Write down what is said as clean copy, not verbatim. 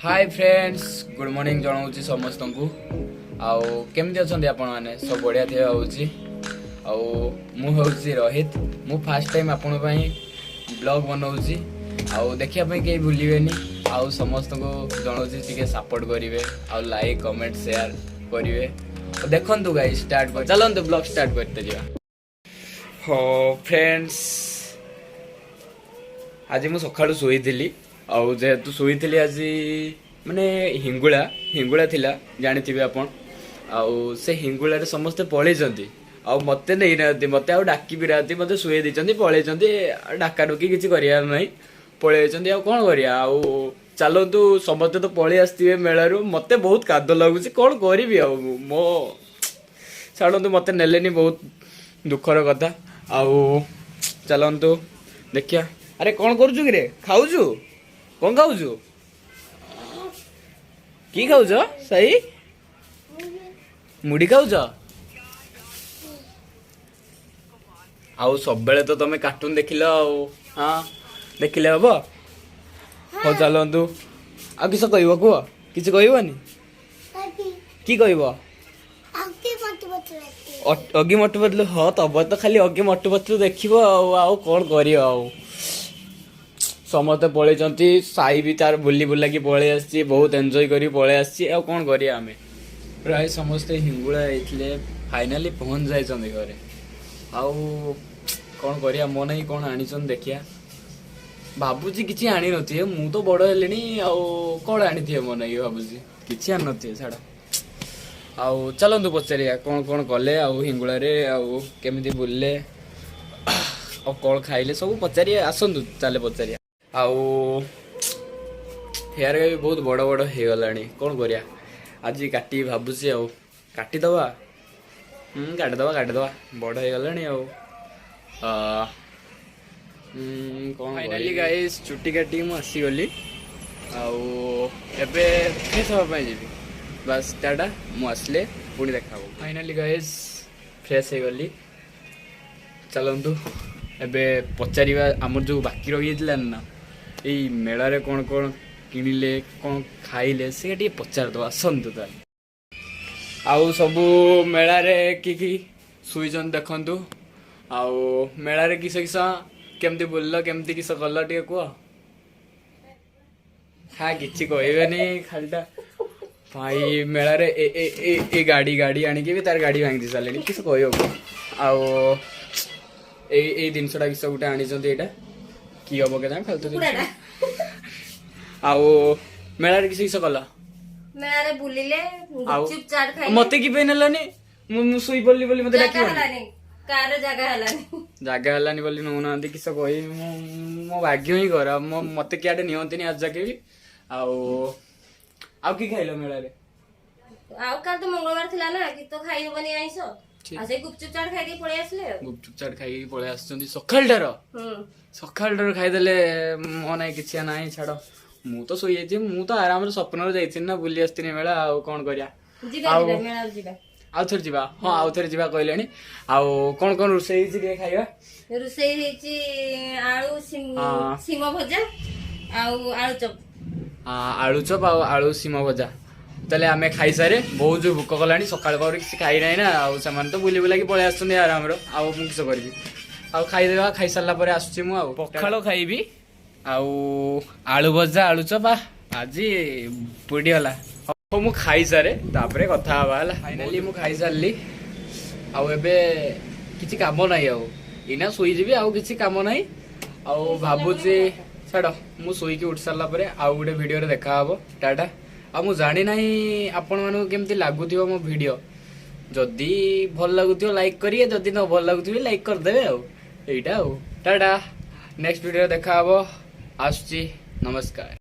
High friends, good morning ଜଣାଉଛି ସମସ୍ତଙ୍କୁ। ଆଉ କେମିତି ଅଛନ୍ତି ଆପଣମାନେ? ସବୁ ବଢ଼ିଆ ଥିବେ ଭାବୁଛି। ଆଉ ମୁଁ ହେଉଛି ରୋହିତ। ମୁଁ ଫାର୍ଷ୍ଟ ଟାଇମ୍ ଆପଣଙ୍କ ପାଇଁ ବ୍ଲଗ୍ ବନାଉଛି ଆଉ ଦେଖିବା ପାଇଁ କେହି ଭୁଲିବେନି। ଆଉ ସମସ୍ତଙ୍କୁ ଜଣାଉଛି, ଟିକେ ସପୋର୍ଟ କରିବେ ଆଉ ଲାଇକ୍, କମେଣ୍ଟ, ସେୟାର କରିବେ। ଆଉ ଦେଖନ୍ତୁ ଗାଇସ୍, ଷ୍ଟାର୍ଟ କରି ଚାଲନ୍ତୁ, ବ୍ଲଗ୍ ଷ୍ଟାର୍ଟ କରିତେ ଯିବା। ହଁ ଫ୍ରେଣ୍ଡସ୍, ଆଜି ମୁଁ ସକାଳୁ ଶୋଇଥିଲି। ଆଉ ଯେହେତୁ ଶୋଇଥିଲି, ଆଜି ମାନେ ହିଙ୍ଗୁଳା ହିଙ୍ଗୁଳା ଥିଲା, ଜାଣିଥିବେ ଆପଣ। ଆଉ ସେ ହିଙ୍ଗୁଳାରେ ସମସ୍ତେ ପଳେଇଛନ୍ତି ଆଉ ମତେ ନେଇନାହାନ୍ତି, ମତେ ଆଉ ଡାକି ବି ନାହାନ୍ତି। ମତେ ଶୁଏଇ ଦେଇଛନ୍ତି, ପଳେଇଛନ୍ତି। ଆଉ ଡାକା ଡୁକି କିଛି କରିବାର ନାହିଁ, ପଳେଇ ଯାଇଛନ୍ତି। ଆଉ କଣ କରିବା? ଆଉ ଚାଲନ୍ତୁ, ସମସ୍ତେ ତ ପଳେଇ ଆସିଥିବେ ମେଳାରୁ। ମତେ ବହୁତ କାନ୍ଦ ଲାଗୁଛି, କଣ କରିବି ଆଉ ମୋ? ଛାଡ଼ନ୍ତୁ, ମତେ ନେଲେନି, ବହୁତ ଦୁଃଖର କଥା। ଆଉ ଚାଲନ୍ତୁ ଦେଖିବା। ଆରେ, କଣ କରୁଛୁ କିରେ? ଖାଉଛୁ? କଣ ଖାଉଛୁ? କି ଖାଉଛ ସାଇ? ମୁଢି ଖାଉଛ? ଆଉ ସବୁବେଳେ ତ ତମେ କାର୍ଟୁନ ଦେଖିଲ ଆଉ ହଁ ଦେଖିଲେ ହବ? ହଉ ଚାଲନ୍ତୁ। ଆଉ କିସ କହିବ କୁହ? କିଛି କହିବନି? କି କହିବ? ଅଗି ମଟୁ ପତଲୁ। ହଁ, ତମର ତ ଖାଲି ଅଗି ମଟୁ ପତଲୁ ଦେଖିବ ଆଉ। ଆଉ କଣ କରିବ? ଆଉ ସମସ୍ତେ ପଳେଇଛନ୍ତି। ସାଇ ବି ତାର ବୁଲି ବୁଲାକି ପଳେଇ ଆସିଛି, ବହୁତ ଏନ୍ଜୟ କରି ପଳେଇ ଆସିଛି। ଆଉ କଣ କରିବା ଆମେ? ପ୍ରାୟ ସମସ୍ତେ ହିଙ୍ଗୁଳା ଯାଇଥିଲେ, ଫାଇନାଲି ପହଞ୍ଚି ଯାଇଛନ୍ତି ଘରେ। ଆଉ କଣ କରିବା? ମୋ ନାଇଁ କଣ ଆଣିଛନ୍ତି ଦେଖିବା। ଭାବୁଛି କିଛି ଆଣିନଥିବେ। ମୁଁ ତ ବଡ ହେଲିଣି, ଆଉ କଣ ଆଣିଥିବେ ମୋ ନାଗି? ଭାବୁଛି କିଛି ଆଣିନଥିବେ। ଛାଡ, ଆଉ ଚାଲନ୍ତୁ ପଚାରିବା କଣ କଣ କଲେ ଆଉ ହିଙ୍ଗୁଳାରେ, ଆଉ କେମିତି ବୁଲିଲେ, ଆଉ କଣ ଖାଇଲେ, ସବୁ ପଚାରିବା। ଆସନ୍ତୁ, ଚାଲେ ପଚାରିବା। ଆଉ ହେୟାର ବି ବହୁତ ବଡ଼ ବଡ଼ ହେଇଗଲାଣି, କଣ କରିବା? ଆଜି କାଟିବି ଭାବୁଛି। ଆଉ କାଟିଦବା, କାଟିଦବା, କାଟିଦବା, ବଡ଼ ହେଇଗଲାଣି। ଆଉ କଣ? ଫାଇନାଲି ଗାଇସ୍, ଚୁଟି କାଟିକି ମୁଁ ଆସିଗଲି। ଆଉ ଏବେ ଫ୍ରେଶ୍ ହେବା ପାଇଁ ଯିବି। ବାସ୍, ଟାଟା। ମୁଁ ଆସିଲେ ପୁଣି ଦେଖା ହବ। ଫାଇନାଲି ଗାଇସ୍, ଫ୍ରେଶ୍ ହେଇଗଲି। ଚାଲନ୍ତୁ ଏବେ ପଚାରିବା, ଆମର ଯୋଉ ବାକି ରହିଯାଇଥିଲା ନା, ଏଇ ମେଳାରେ କ'ଣ କ'ଣ କିଣିଲେ, କ'ଣ ଖାଇଲେ, ସେଇଟା ଟିକେ ପଚାରିଦେବା। ଆସନ୍ତୁ ତାହେଲେ। ଆଉ ସବୁ ମେଳାରେ କି କି ଶୋଇଛନ୍ତି ଦେଖନ୍ତୁ। ଆଉ ମେଳାରେ କିସ କିସ, କେମିତି ବୁଲିଲ, କେମିତି କିସ କଲ, ଟିକେ କୁହ। ହଁ, କିଛି କହିବେନି ଖାଲିଟା ଭାଇ। ମେଳାରେ ଏ ଏ ଏ ଏ ଗାଡି ଗାଡି ଆଣିକି ବି ତାର ଗାଡି ଭାଙ୍ଗି ଦେଇ ସାରିଲେଣି। କିସ କହିବ କୁହ? ଆଉ ଏଇ ଏଇ ଜିନିଷଟା କିସ ଗୋଟେ ଆଣିଛନ୍ତି, ଏଇଟା କି ହବ କେଜାଣି, ଫାଲତୁ ଜିନିଷ। ଆଉ ମେଳାରେ କିସ କିସ କଲ? ମେଳାରେ ବୁଲିଲେ। ଆଉ ଗୁପଚୁପ ଚାଟ ଖାଇଲେ। ମତେ କି ପାଇଁ ନେଲନି? ମୁଁ ଶୋଇପଡିଲି ବୋଲି ମତେ ଜାଗା ଡାକିବନି? ହେଲାନି, କାରରେ ଜାଗା ହେଲାନି। ଜାଗା ହେଲାନି ବୋଲି ନଉନାହାନ୍ତି। କିସ କହିବି ମୁଁ? ମୋ ଭାଗ୍ୟ ହିଁ ଖରାପ। ମୋ ମତେ କିଆଡେ ନିଅନ୍ତିନି ଆଜି ଯାକେ ବି। ଆଉ ଆଉ କି ଖାଇଲ ମେଳାରେ? ଆଉ କାଲି ତ ମଙ୍ଗଳବାର ଥିଲା ନା, କି ତ ଖାଇ ହବନି ଆଇଁଷ। ଠିକ। ଆଉ ସେଇ ଗୁପଚୁପ ଚାଟ ଖାଇକି ପଳେଇ ଆସିଲେ ଆଉ। ଗୁପଚୁପ ଚାଟ ଖାଇକି ପଳେଇ ଆସୁଛନ୍ତି ସକାଳଟାର। ସକାଳଟାରୁ ଖାଇଦେଲେ। ମୋ ନାଇଁ କିଛି ନାହିଁ, ଛାଡ। ମୁଁ ତ ଶୋଇଯାଇଛି, ମୁଁ ତ ଆରାମରେ ସ୍ୱପ୍ନରେ ଯାଇଥିଲି ନା, ବୁଲି ଆସିଥିଲି ମେଳା। ଆଉ କଣ କରିବା? ଯିବା। ଯିବା, ମେଳାକୁ ଯିବା। ଆଉ ଥରେ ଯିବା। ହଁ, ଆଉ ଥରେ ଯିବା କହିଲେଣି। ଆଉ କଣ କଣ ରୋଷେଇ ହେଇଛି ଟିକେ ଖାଇବା? ରୋଷେଇ ହେଇଛି ଆଳୁ ସିମ ଭଜା ଆଉ ଆଳୁ ଚପ। ଆଳୁ ଚପ ଆଉ ଆଳୁ ସିମ ଭଜା। ତାହେଲେ ଆମେ ଖାଇସାରେ, ବହୁତ ଜୋର ଭୋକ କଲାଣି। ସକାଳୁ ପାଖରୁ କିଛି ଖାଇନାହିଁ ନା। ଆଉ ସେମାନେ ତ ବୁଲି ବୁଲାକି ପଳେଇ ଆସୁଛନ୍ତି ଆରାମର, ଆଉ ମୁଁ କିସ କରିବି? ଆଉ ଖାଇଦେବା। ଖାଇସାରିଲା ପରେ ଆସୁଛି ମୁଁ। ଆଉ ପଖାଳ ଖାଇବି ଆଉ ଆଳୁ ଭଜା, ଆଳୁ ଚପ। ଆଜି ପୋଡ଼ିଗଲା। ହଉ, ମୁଁ ଖାଇସାରେ, ତାପରେ କଥା ହବା। ହେଲା, ଫାଇନାଲି ମୁଁ ଖାଇସାରିଲି। ଆଉ ଏବେ କିଛି କାମ ନାହିଁ, ଆଉ ଏଇନା ଶୋଇଯିବି, ଆଉ କିଛି କାମ ନାହିଁ। ଆଉ ଭାବୁଛି, ଛାଡ଼, ମୁଁ ଶୋଇକି ଉଠି ସାରିଲା ପରେ ଆଉ ଗୋଟେ ଭିଡ଼ିଓରେ ଦେଖା ହବ। ଟାଟା। ଆଉ ମୁଁ ଜାଣି ନାହିଁ ଆପଣମାନଙ୍କୁ କେମିତି ଲାଗୁଥିବ ମୋ ଭିଡ଼ିଓ। ଯଦି ଭଲ ଲାଗୁଥିବ ଲାଇକ୍ କରିବେ, ଯଦି ନ ଭଲ ଲାଗୁଥିବ ଲାଇକ୍ କରିଦେବେ। ଆଉ ଏଇଟା, ଆଉ ଟାଟା। ନେକ୍ସଟ ଭିଡ଼ିଓରେ ଦେଖା ହବ। ଆସୁଛି, ନମସ୍କାର।